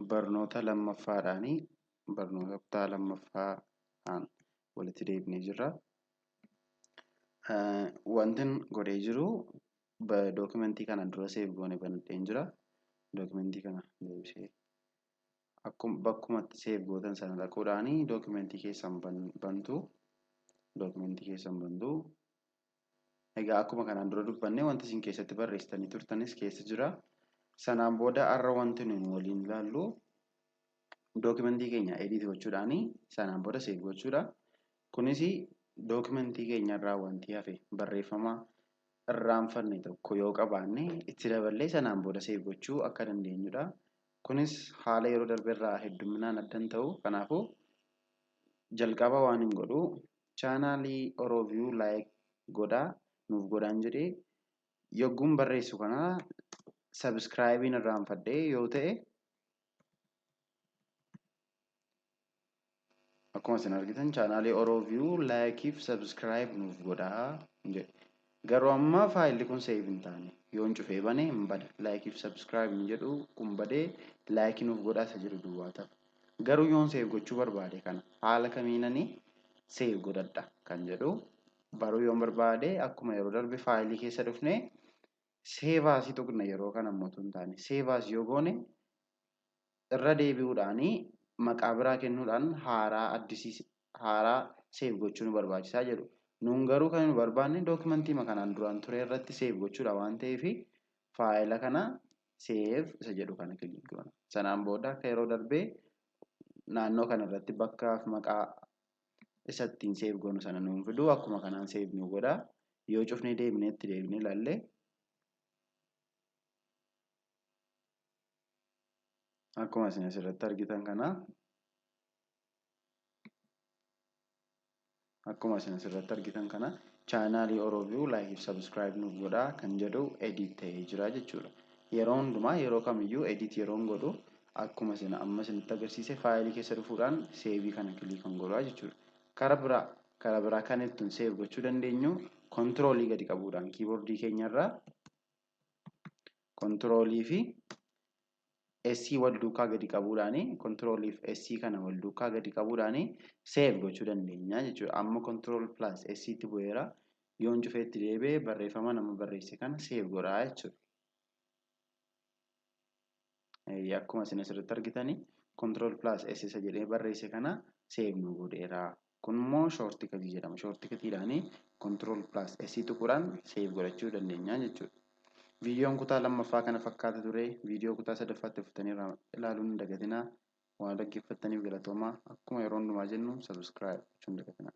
Barnoota lammaffaadhaanii barnoota kutaa lammaffaadhaan walitti deebinee jirra. Wantin godhee jiru dookimentii kana dura save goone banadheen jira. Dookimentii kana deebisee bakkumatti save gootan sana dhaquudhaanii dookimentii keessan bantu. Dookimentii keessan bantu. Egaa akkuma kanaan dura dubbanne wanti isin keessatti barreessitanii turtanis keessa jira. Sanaan booda har'a wanti nuyi waliin ilaallu dookimentii keenya edit gochuudhaani sanaan booda save gochuudha. Kunis dookimentii keenya irraa wanti hafe barreeffama irraanfanne tokko yoo qabaanne itti daballee sanaan booda save gochuu akka dandeenyudha. Kunis haala yeroo darbe irraa hedduminaan adda hin ta'u. Kanaafuu jalqaba waan hin godhu chaanaalii Orooviyu like godhaa nuuf godhaan jedhee yogguun barreessu kana subscribe'n irraanfadhee yoo ta'e akkuma isin argitan chaanaalii Orooviyu like fi subscribe nuuf godhaa jedhe. Garuu amma faayilli kun save hin taane yoon cufee bane hin bada. Like fi subscribe hin jedhu kun badee like nuuf godhaa isa jedhu duwwaa ta'a. Garuu yoon save gochuu barbaade kana haala kamiinani save godhadha kan jedhu baruu yoon barbaade akkuma yeroo darbe faayilii keessa dhufne save as tuqna. Yeroo kana immoo otoo hin taane save as yoo goone irra deebi'uudhaani maqaa biraa kennuudhaan haaraa addisii haaraa save gochuu nu barbaachisaa jedhu. Nuun garuu kan nu barbaanne dookimentii kanaan duraan ture irratti save gochuudha waan ta'eef faayila kana save isa jedhu kana kilik goona. Sanaan booda akka yeroo darbee naannoo kana irratti bakkaaf maqaa isa ittiin save goonu sana nuun fidu akkuma kanaan save nu godha. Yoo cufnee deebinee itti deebinee ilaalle akkuma isin asirratti argitan kana akkuma isin asirratti argitan kana chaanaalii Orooviyu like fi subscribe nuuf godhaa kan jedhu edit ta'ee jira jechuudha. Yeroo hundumaa yeroo kamiyyuu edit yeroon godhu akkuma isin amma isinitti agarsiise faayilii keessa dhufuudhaan seevii kana kilik kan godhaa jechuudha. Kara biraa kan ittiin save gochuu dandeenyu kontiroolii gadi qabuudhaan kiiboordii keenyarraa kontiroolii fi S wal duukaa gadi qabuudhaani kontiroolii fi S kana wal duukaa gadi qabuudhaani save gochuu dandeenya jechuudha. Amma kontirool plus S tti bu'eera. Yoon cufee itti deebi'e barreeffama nama barreesse kana save godhaa jechuudha. Akkuma isin asirratti argitani kontirool plus S isa jedhee barreesse kana save nu godheera. Kun immoo shoortikatii jedhama. Shoortikatiidhaani kontirool plus S tuquudhaan save godhachuu dandeenya jechuudha. Viidiyoon kutaa lammaffaa kana fakkaata ture. Viidiyoo kutaa sadaffaatti dhuftanii ilaaluun hin dagatinaa. Waan dhaggeeffattaniif galatoomaa. Akkuma yeroo hundumaa jennu subscribe gochuun hin dagatinaa.